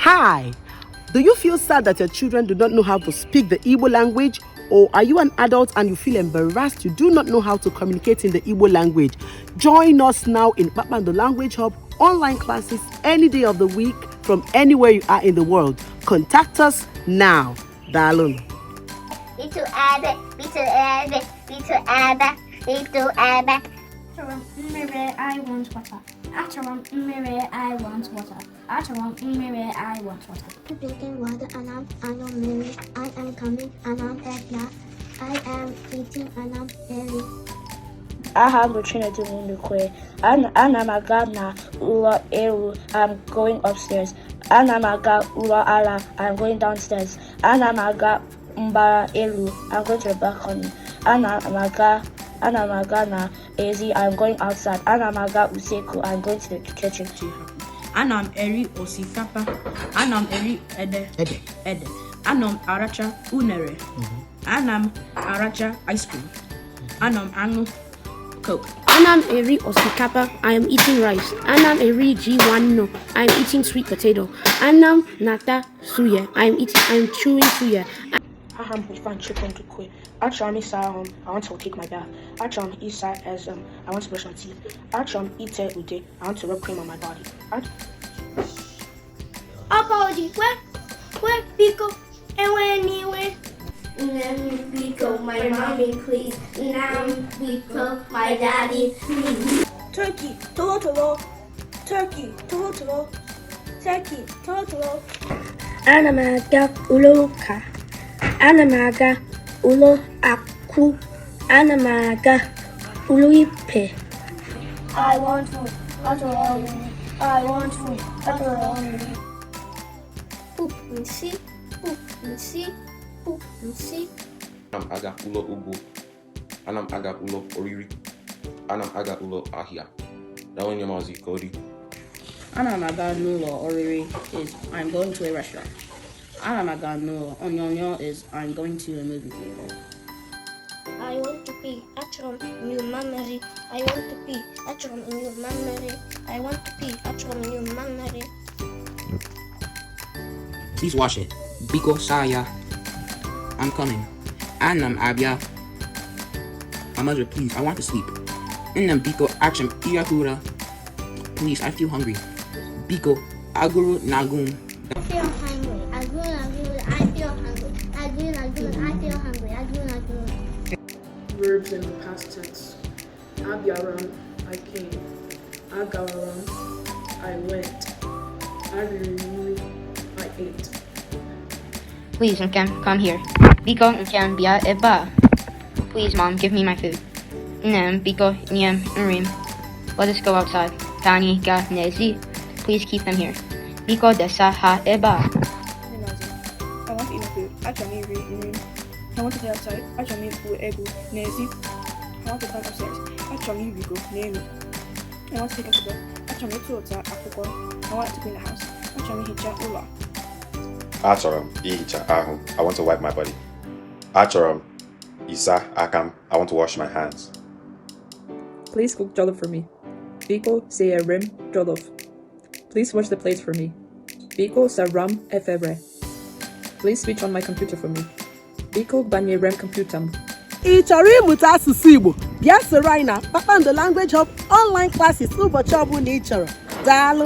Hi! Do you feel sad that your children do not know how to speak the Igbo language? Or are you an adult and you feel embarrassed you do not know how to communicate in the Igbo language? Join us now in Kpakpando Language Hub online classes any day of the week from anywhere you are in the world. Contact us now. Daalụ. B to A B to A B to A B to A. Achọrọ m mmiri. I want water. Achọrọ m mmiri. I want water. Achọrọ m mmiri. I want water. I'm drinking water. Ana m aṅụ mmiri. I am coming. Ana m abịa. I am eating. Ana m eri. Aha m bụ Chinedu Ndukwe. Ana m aga na ụlọ elu. I'm going upstairs. Ana m aga ụlọ ala. I'm going downstairs. Ana m aga mbara elu. I'm going to the balcony. Ana m aga na ezi. I'm going outside. Ana m aga usekwu. I'm going to the kitchen. Ana m eri osikapa. Ana m eri ede. Ede. Ede. Ana m aracha unere. Ana m aracha ice cream. Ana m aṅụ Coke. Ana m eri osikapa. I am eating rice. Ana m eri ji nwannu. I am eating sweet potato. Ana m na-ata suya. I am eating. I am chewing suya. Aha m bụ Ifeanyi Chukwu Ndukwe. Achọrọ m ịsa ahụ m. I want to take my bath. Achọrọ m ịsa eze m. I want to brush my teeth. Achọrọ m ite ude. I want to rub cream on my body. Apology. Kwe, kwe, biko, ewena iwe. Nne m biko, my mommy, please. Nna m biko, my daddy, please. Turkey, tolo tolo. Turkey, tolo tolo. Turkey, tolo tolo. Ana m aga ụlọ ụka. Ana m aga ụlọ akụ. Ana m aga ụlọ ikpe. I want food. Achọrọ m nri. I want food. Achọrọ m nri. Poop nsị, poop nsị, poop nsị. Ana m aga ụlọ ugbo. Ana m aga ụlọ oriri. Ana m aga ụlọ ahịa. Daalụ, Maazị Cody. Ana m aga n'ụlọ oriri is I'm going to a restaurant. Ana m aga n'ụlọ onyonyo is I'm going to a movie theater. I want to pee. Achọrọ m ịnyụ mamịrị. I want to pee. Achọrọ m ịnyụ mamịrị. I want to pee. Achọrọ m ịnyụ mamịrị. Please wash it. Biko saa ya. I'm coming. Ana m abịa. My mother, please, I want to sleep. Nne m biko achọrọ m ịrahụ ụra. Please, I feel hungry. Biko agụrụ na-agụ m. I feel hungry. Agụụ agụụ, I feel hungry. Agụụ agụụ, I feel hungry. Agụụ agụụ. Verbs in the past tense. Abịara m, I came. Agara m, I went. Eriri m, I ate. Please, Nkem, come here. Biko, Nkem, bịa ebe a. Please, Mom, give me my food. Nne m, biko, nye m nri m. Let us go outside. Ka anyị gaa n'ezi. Please keep them here. Biko desa ha ebe a. I want to eat my food. Achọrọ m iri nri. I want to play outside. Achọrọ m igwu egwu n'ezi. I want to climb upstairs. Achọrọ m ịrịgo n'elu. I want to take out the book. Achọrọ m ịtụta akwụkwọ. I want to clean the house. Achọrọ m ihicha ụlọ. Achọrọ m ihicha ahụ. I want to wipe my body. Achọrọ m ịsa aka m. I want to wash my hands. Please cook jollof for me. Biko siere m jollof. Please wash the plates for me. Biko sara m efere. Please switch on my computer for me. Biko gbanyere m kọmputa m. Ị chọrọ ịmụta asụsụ Igbo? Bịa soro anyị na Kpakpando Language Hub online classes ụbọchị ọbụla ị chọrọ. Daalụ.